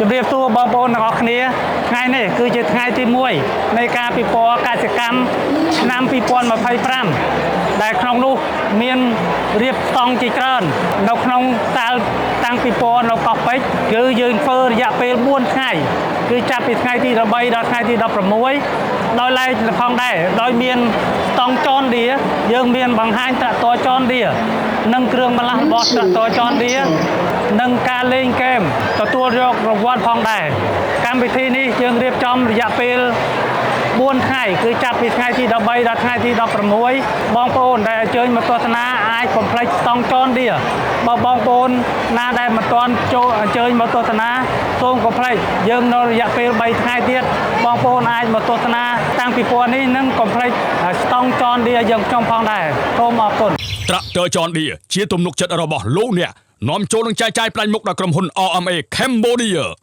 ជំរាបសួរបងប្អូនទាំងអស់គ្នាថ្ងៃនេះគឺជាថ្ងៃទី1នៃការពិព័រណ៍កសិកម្មឆ្នាំ2025ដែលក្នុងនោះមានរៀបស្តង់ជាច្រើននៅក្នុងសាលតាំងពិព័រណ៍នៅកោះពេជ្រគឺយើងធ្វើរយៈពេល4ថ្ងៃគឺចាប់ពីថ្ងៃទី13ដល់ថ្ងៃទី16ដោយឡែកផងដែរដោយមានស្តង់ John Deere យើងមានបង្ហាញត្រាក់ទ័រ John Deere និងគ្រឿងបន្លាស់របស់ត្រាក់ទ័រ John Deere និងការលេងហ្គេមទទួលយករង្វាន់ផងដែរកម្មវិធីនេះយើងរៀបចំរយៈពេល4ថ្ងៃគឺចាប់ពីថ្ងៃទី13ដល់ថ្ងៃទី16បងប្អូនដែលអញ្ជើញមកទស្សនាអាចកុំភ្លេចស្តង់ John Deere បើបងប្អូនណាដែលមិនទាន់ចូលអញ្ជើញមកទស្សនាសូមកុំភ្លេចយើងនៅរយៈពេល3ថ្ងៃទៀតបងប្អូនអាចមកទស្សនាតាំងពិព័រណ៍នេះនិងកុំភ្លេចស្តង់ John Deere យើងខ្ញុំផងដែរសូមអរគុណ ត្រាក់ទ័រ John Deere ជាទំនុកចិត្តរបស់លោកអ្នកនាំចូលនិងចែកចាយផ្ដាច់មុខដល់ក្រុមហ៊ុន RMA Cambodia។